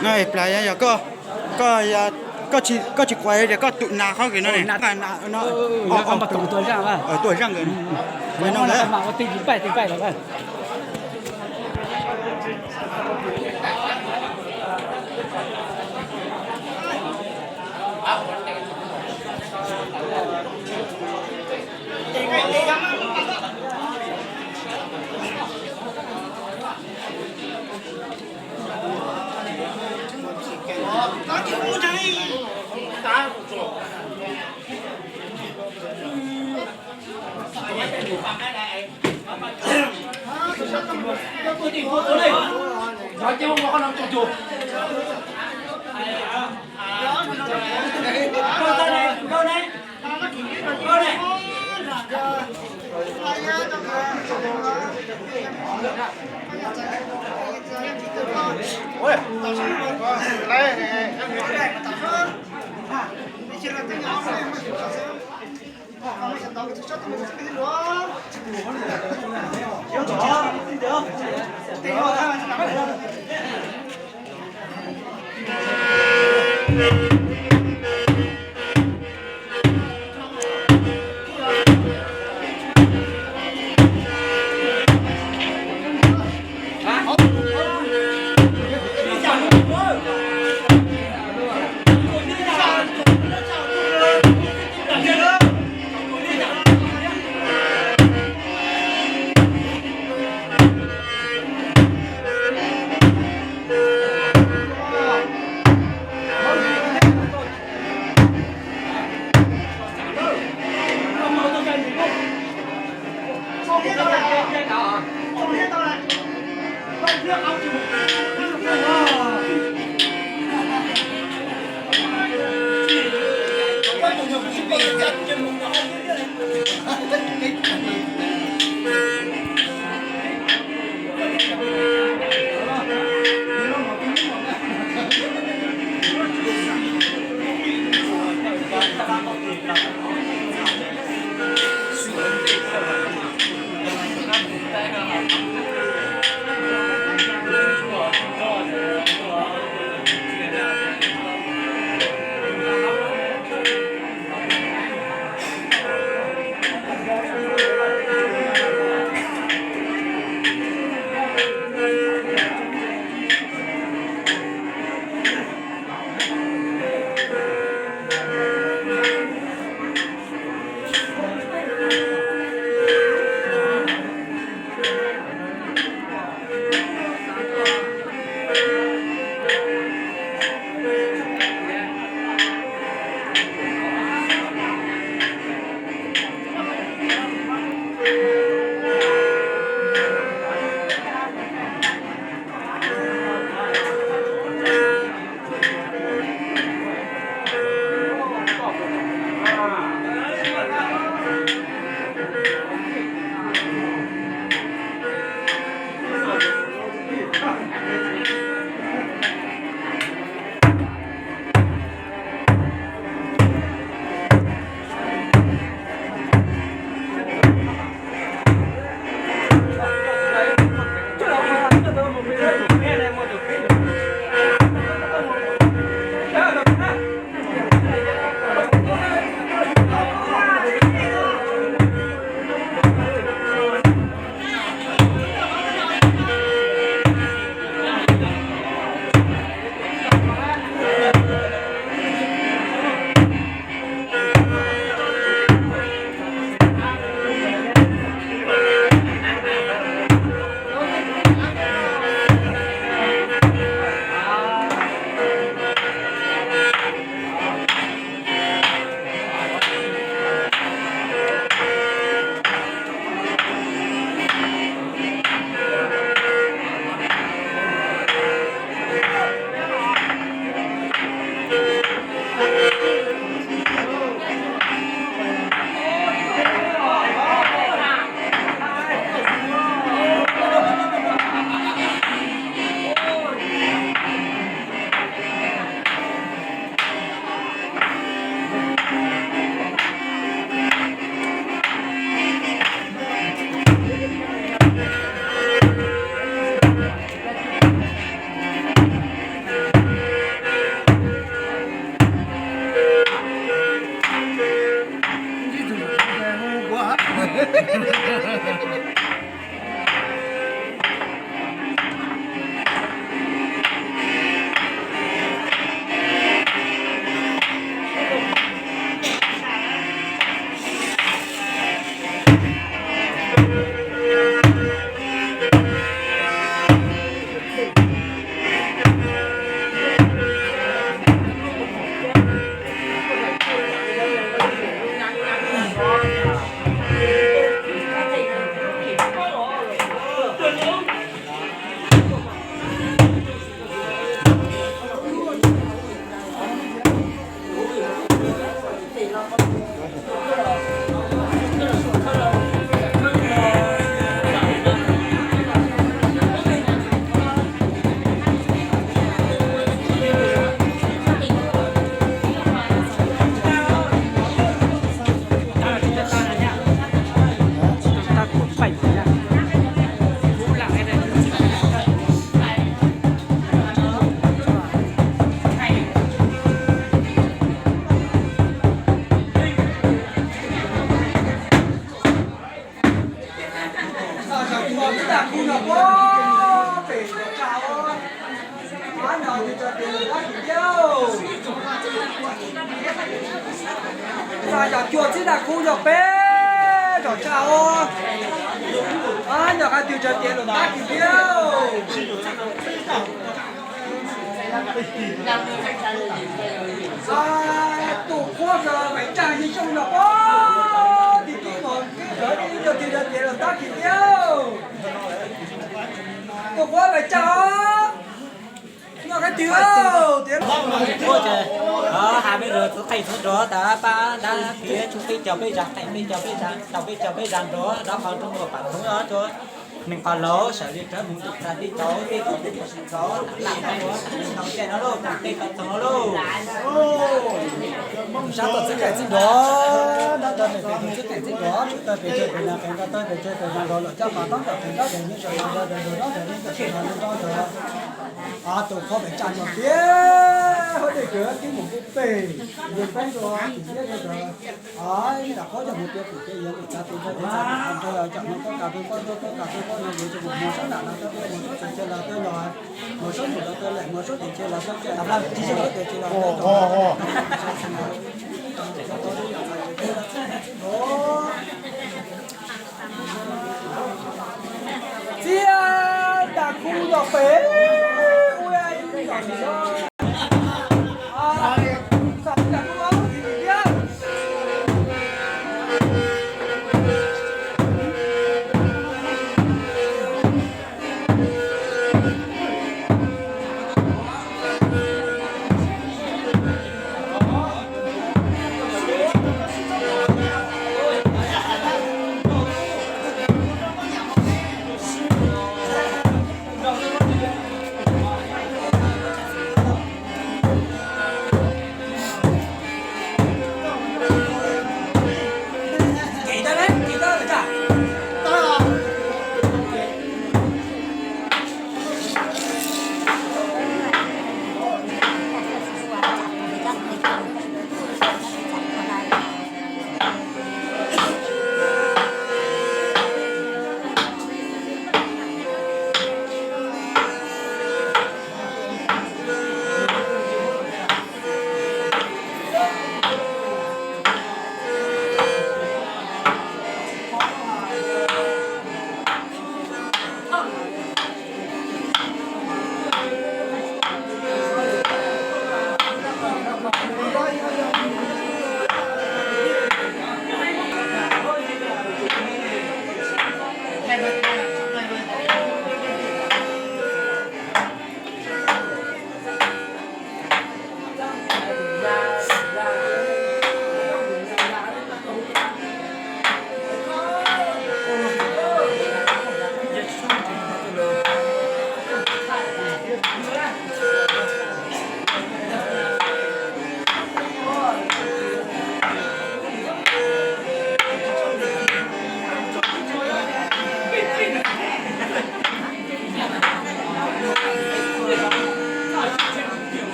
Plas, yog koj, koj tsis quav tias koj tus nas qhov kws no ne, tuaj zaj nkawd. Yog cua txij ntaj kub yog peb zom tsa os. Yog qhov twg tsav tias lus tab kis thiab. Tus qhuab Maiv Tsa yeej xyoo no pob tim tib nkaus, yog twg tsav tias lus tab kis thiab. Tus qhuab Maiv Tsa os. Noj qab twg tias, has peb lus txhua qeej txhua nrov tas pab dab qhiab tsuj peb caug peb zag, qeej peb caug peb zag, tau peb caug peb zag nrov rov qab rau muaj pam thoob rau neeg qhov laus sawv li rawv mus tus txag tib tau tib tau tib tau sim txog tam laj tau tau caij no lauj, tau teb tau txoog no lauj. Sab tau txib qeej txib nrov, dab tawg pem pem txib qeej txib nrov, tsis tawg pem tawg pem na qeej nrov tawg pem tawg pem na nrov lawm caj pas toob tawm qeej nrov qeej nrov nrov nrov nrov nrov nrov nrov nrov. Tus qhuab Maiv Tsa no tiag, hauv dej kawg tib mus pub pem, yus peeb rau tim txiab rau cov, ib nram qhuab coj mus tiav pum tiav yawg lwm txav tus nrog yawg txav tus nrog cov hmoob pob kas peb pob ntuj pob kas peb pob no yus tsis mus mus sab nram no tau mus sab txawv cia los tau los, mus sab num los tau lawm mus sab tim cia los tau cia, mus sab tim cia los tau los. Txiab tas khu los pem, ua ib los